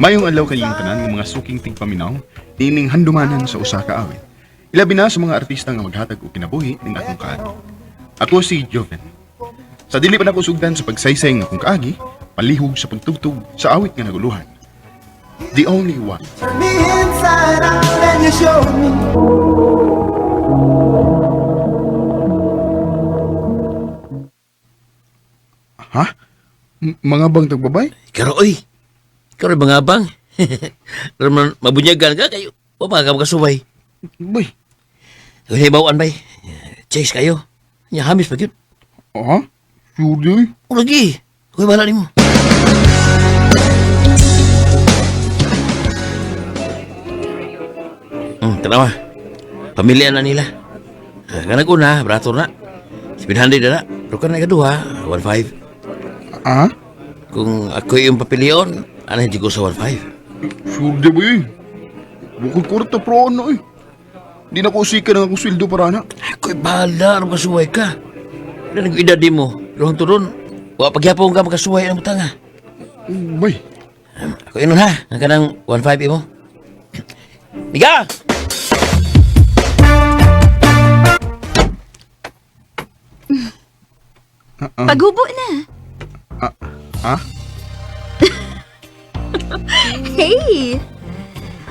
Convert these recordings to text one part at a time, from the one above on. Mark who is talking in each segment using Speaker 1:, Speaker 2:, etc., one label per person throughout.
Speaker 1: Mayong adlaw kayong tanan ng mga suking tigpaminaw niining handumanan sa usa ka awit. Ilabi na sa mga artista nga maghatag og kinabuhi ning akong kaagi. Ako si Joven. Sa dili pa nako sugdan sa pagsaysay ng akong kaagi, palihog sa pagtugtog sa awit nga naguluhan. The Only One.
Speaker 2: Turn me inside out and you showed me.
Speaker 1: Ha? Mga bang tagbabay?
Speaker 3: Karo oy. Karo mga bang. Pero man mabunyagan ka kayo. Wa pa ka makasuway.
Speaker 1: Bay.
Speaker 3: Kung hibawan bay. Chase kayo. Nya hamis pa gyud.
Speaker 1: Ha? Sure di.
Speaker 3: O lagi. Kuy bala nimo. Tanawa. Pamilya na nila. Ah, kanang una, brato na. 700 na na. Pero kanang ikaduha, 1.5.
Speaker 1: Ha?
Speaker 3: Kung ako yung papilion, ano hindi ko sa 1.5.
Speaker 1: Sure di ba eh? Bukod kwarta pro ano eh. Di na ko usika ng akong sweldo para na.
Speaker 3: Ako'y bahala, ano kasuway ka. Ano nag-edad di mo? Pero ang turon, wa pagyapon ka makasuway ang butanga.
Speaker 1: Bay.
Speaker 3: Ako inon ha, ang kanang 1.5 imo. Miga!
Speaker 4: Paghubo na.
Speaker 1: Ha?
Speaker 4: Hey!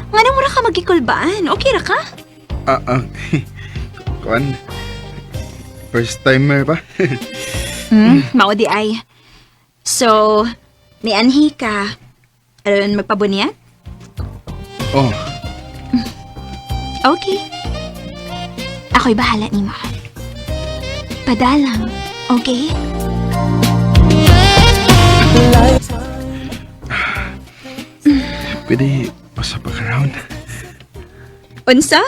Speaker 4: Nga mura ka magikulbaan. Okay ra ka?
Speaker 1: Ah, ah. Kuan. First timer pa.
Speaker 4: Mao di ay. So, nianhi ka. Aron magpabunyag?
Speaker 1: Oh,
Speaker 4: Okay. Ako'y bahala nimo. Padalang, okay?
Speaker 1: Pwede pasa pa ka round.
Speaker 4: Unsa?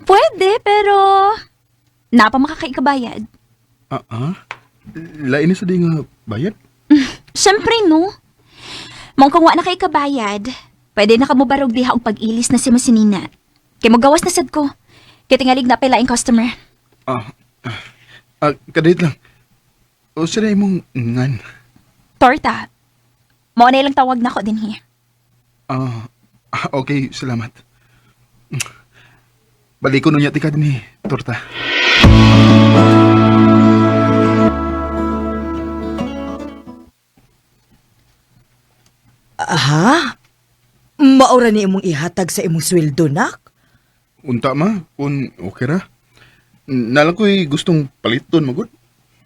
Speaker 4: Pwede, pero napa makakaikabayad.
Speaker 1: Ah, ah? Lain na sa di nga bayad?
Speaker 4: Siyempre, no. Mong kung wa na kay kabayad, pwede na ka mobarog diha og pag-ilis na si Masinina. Kay mogawas na sad ko. Kay tingalig na pala customer.
Speaker 1: Ah, ah, ah, kadait lang. O sila imong ngan?
Speaker 4: Torta. Mao na ilang tawag nako dinhi.
Speaker 1: Ah, ah, okay, salamat. Balik ko nun yati ka din eh, torta.
Speaker 5: Aha? Maura ni imong ihatag sa imong sweldo, nak?
Speaker 1: Unta ma, kung okay ra. Nalang ko'y gustong paliton magod.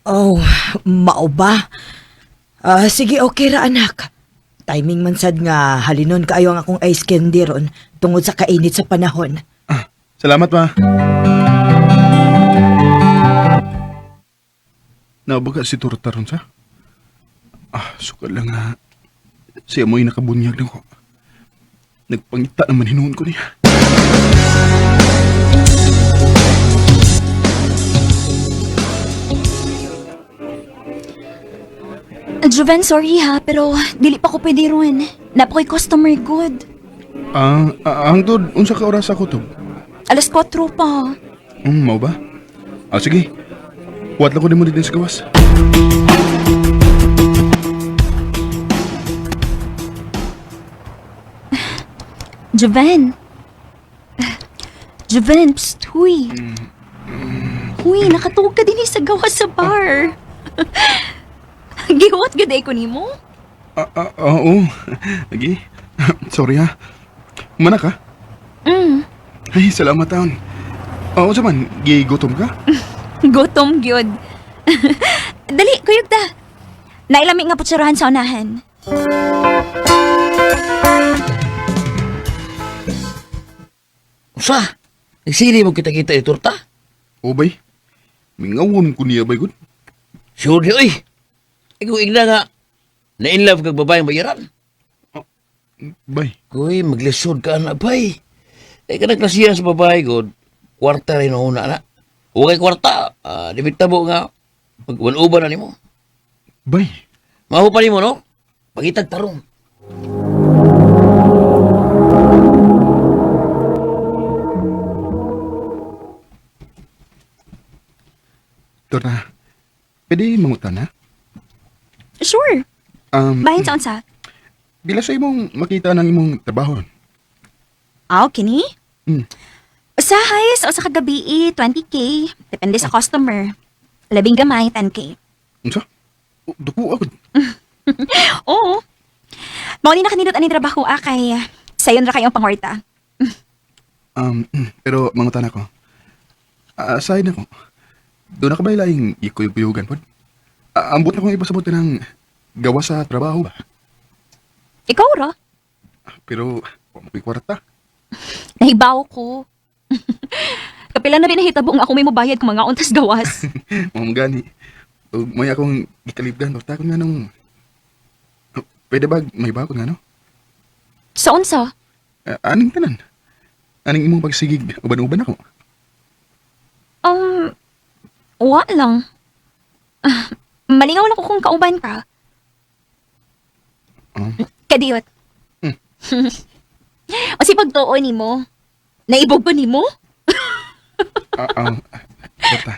Speaker 5: Oh, mao ba? Ah, sige, okay ra, anak. Timing man sad nga halinon kaayo ang akong ice candy ron tungod sa kainit sa panahon.
Speaker 1: Ah, salamat ma. Naubaga si Torta ron sa? Ah, suka lang nga. Siya mo'y nakabunyag na ko. Nagpangita naman hinuon ko niya.
Speaker 4: Joven, sorry ha, pero dili pa ko pwede ron. Napa ko'y customer good.
Speaker 1: Ah, ah, hangtod, unsa ka oras ako to?
Speaker 4: Alas 4 pa.
Speaker 1: Mao ba? Ah, sige. Huwat lang ko din mo din sa gawas.
Speaker 4: Joven. Joven, psst, huy. Huy, nakatuog ka din eh sa gawas sa bar. Giwat gud ay ko nimo?
Speaker 1: Ah, ah, ah, oo. Lagi. Sorry ha. Mana ka?
Speaker 4: Mm.
Speaker 1: Ay, salamat taon. Oo, unsa man, gigutom ka?
Speaker 4: Gutom gyud. Dali, kuyog ta. Nailami nga putsurahan sa unahan.
Speaker 3: Usa! Nagsili mo kita-kita ni torta.
Speaker 1: O bay, mingawon ko niya bay gud.
Speaker 3: Sure di oy. Ikaw igna nga, na-in love kag babaeng bayaran.
Speaker 1: Bay,
Speaker 3: Kuy, maglisod ka na, bay. Eh, kanang klasiya sa babae, god. Kwarta rin ang una na. Huwag kay kwarta. Ah, di bitabo nga. Mag-uban na nimo.
Speaker 1: Bay.
Speaker 3: Maho pa nimo, no? Pagitag tarong.
Speaker 1: Torta, pwede mangutan ha?
Speaker 4: Sure. Bahin sa unsa?
Speaker 1: Bila sa imong makita ng imong trabaho?
Speaker 4: Ah, kini?
Speaker 1: Mm.
Speaker 4: Usahay sa usa ka gabi, 20K. Depende sa customer. Labing gamay, 10K.
Speaker 1: Unsa? Oh, duko ako.
Speaker 4: Oo. Mao ni nakanindot ani trabaho ah, kay sayon ra kayong pangwarta.
Speaker 1: Pero mangutan ako. Aside na ko. Doon na ka ba ilaing ikuyog-kuyugan pod? Ambot na kong ipasabot ka ng gawa sa trabaho ba?
Speaker 4: Ikaw ra.
Speaker 1: Pero, wa mo ko'y kwarta.
Speaker 4: Nahibaw ko. Kapila na rin nahitabo nga ako may mobayad kung mga untas gawas.
Speaker 1: Mao gani. Ug may akong gikalibgan torta ko nga nung pwede ba may ba nga no?
Speaker 4: Sa unsa?
Speaker 1: Aning tanan? Aning imong pagsigig uban-uban ako.
Speaker 4: Um, wa lang. Ah, malingaw lang ko kung kauban ka. Kadiyot.
Speaker 1: Hmm.
Speaker 4: O si pagtuo nimo. Naibog ko nimo?
Speaker 1: Torta.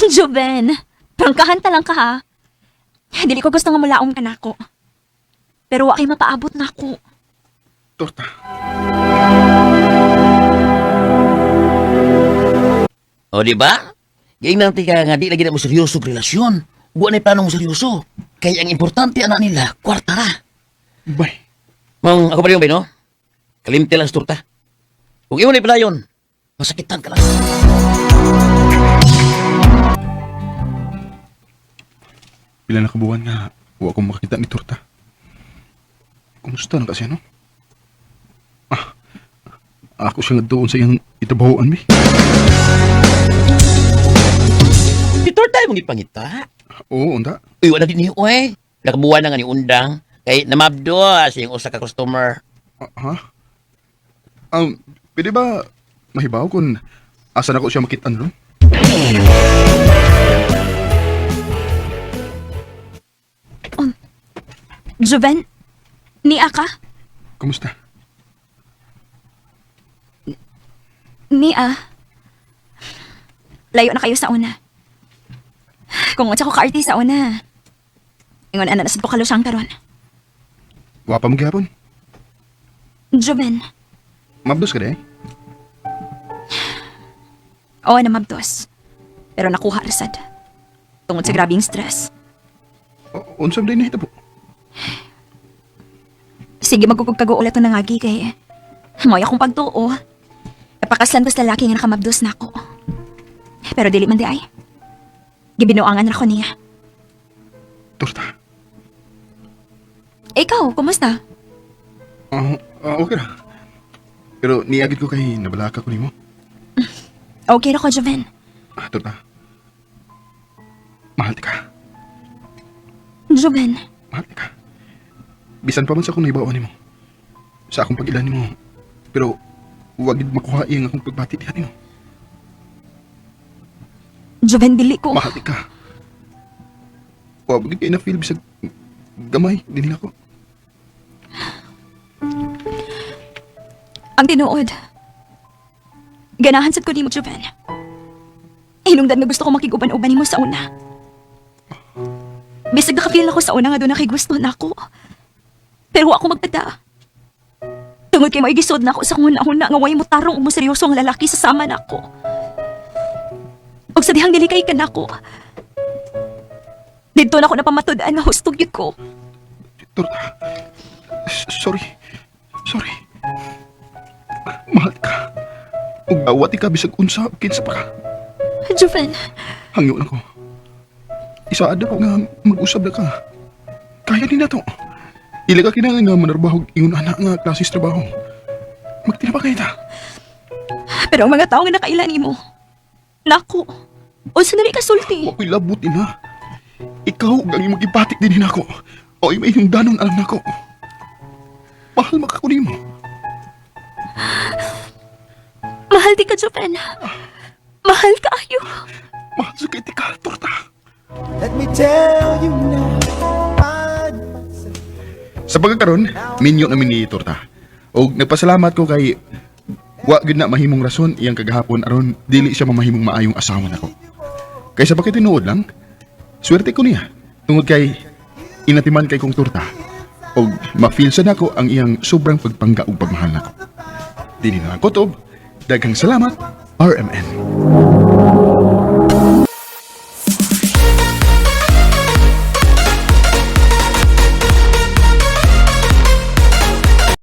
Speaker 4: Joven, prangkahan ta lang ka ha. Dili ko gusto nga mulaom ka nako. Pero wa kay mapaabot nako.
Speaker 1: Torta.
Speaker 3: O, di ba? Giingnan ti ka nga di lagi na mo seryoso og relasyon. Wa na plano mo seryoso. Kay ang importante anak nila, kwarta ra.
Speaker 1: Bay.
Speaker 3: Mong ako pa rin no? Kalimte lang sa torta. Kung imo na palayon, masakitan ka lang.
Speaker 1: Pila na kabuwan nga wa ko makita ni Torta. Kumusta na kasi ano? Ah, ako siya nga doon sa iyang itabahoan mi.
Speaker 3: Di torta imong ipangita.
Speaker 1: Oo, unta.
Speaker 3: Uy, wala din niyo eh. Nakabuwan na nga ni Undang. Kay namabdo sa iyong usa ka customer.
Speaker 1: Ah, ha? Pwede ba mahibaw kung asa na ko siya makitaan ron?
Speaker 4: Joven, niya ka?
Speaker 1: Kumusta?
Speaker 4: Niya. Layo na kayo sa una. Kung unsa ko kaarte sa una. Ingon ana na sad ko kalusang karon.
Speaker 1: Wa pa mo gihapon?
Speaker 4: Joven,
Speaker 1: Mabdos ka di eh?
Speaker 4: oo na mabdos. Pero nakuha ra sad. Tungod sa grabing stress.
Speaker 1: Unsa ba din nahitabo?
Speaker 4: Sige, magkukog ulit na nangagi kay mo'y akong pagtuo. Napakaslan ko sa lalaki nga nakamabdos na ako. Pero dili man di ay. Gibinuangan ra ko niya.
Speaker 1: Torta.
Speaker 4: Ikaw, kumusta?
Speaker 1: Okay ra. Pero niagid ko kay nabalaka ko nimo.
Speaker 4: Okay ra ko, Joven.
Speaker 1: Ah, Torta. Mahal ti ka.
Speaker 4: Joven,
Speaker 1: Mahal ti ka. Bisan pa man sa akong nahibawan nimo. Sa akong pag-ilan nimo. Pero wag gid makuha iyang akong pagbati diha nimo.
Speaker 4: Joven, dili ko.
Speaker 1: Mahal ti ka. Wag gid kay na feel bisag gamay dinhi ako.
Speaker 4: Ang tinuod. Ganahan sad ko nimo, Joven. Hinungdan nga gusto ko makig-uban-uban nimo sa una. Bisag nakafeel ako sa una nga doon nakigusto na ako. Pero wa ako magtada. Tungod kay maigisod na ako sa una-una nga way mo tarong ug mo seryoso ang lalaki sa sama nako. Og sa dihang dili kay kanako. Didto na ako napamatud-an nga husto gyud ko.
Speaker 1: Torta. Sorry. Sorry. Mahal ka. Ug awat ka bisag unsa ug kinsa pa ka.
Speaker 4: Joven,
Speaker 1: Hangyo na ko. Isaad ako nga mag-usab na ka. Kaya din na to. Ila ka kinahanglan nga manarbahog ingon ana nga klase sa trabaho. Magtira pa kita.
Speaker 4: pero ang mga tao nga nakaila nimo. Nako. Unsa na rin kasulti?
Speaker 1: Wa ko'y labot ina. Ikaw ug ang imong gibatik din nako. O may danon alam nako. Mahal maka ko nimo.
Speaker 4: Mahal di ka, Joven. Mahal ka ayo.
Speaker 1: Mahal sa kay ka, torta.
Speaker 2: Let me tell you now. Find myself.
Speaker 1: Sa pagkakaron, minyo na ni torta. Og nagpasalamat ko kay wa gyud na mahimong rason iyang kagahapon aron dili siya mamahimong maayong asawa nako. Kay sa bakit tinuod lang, swerte ko niya tungod kay Inatiman kay kong torta. Og ma-feel sa nako ang iyang sobrang pagpangga ug pagmahal nako. Dili na lang kutob. Daghang salamat, RMN.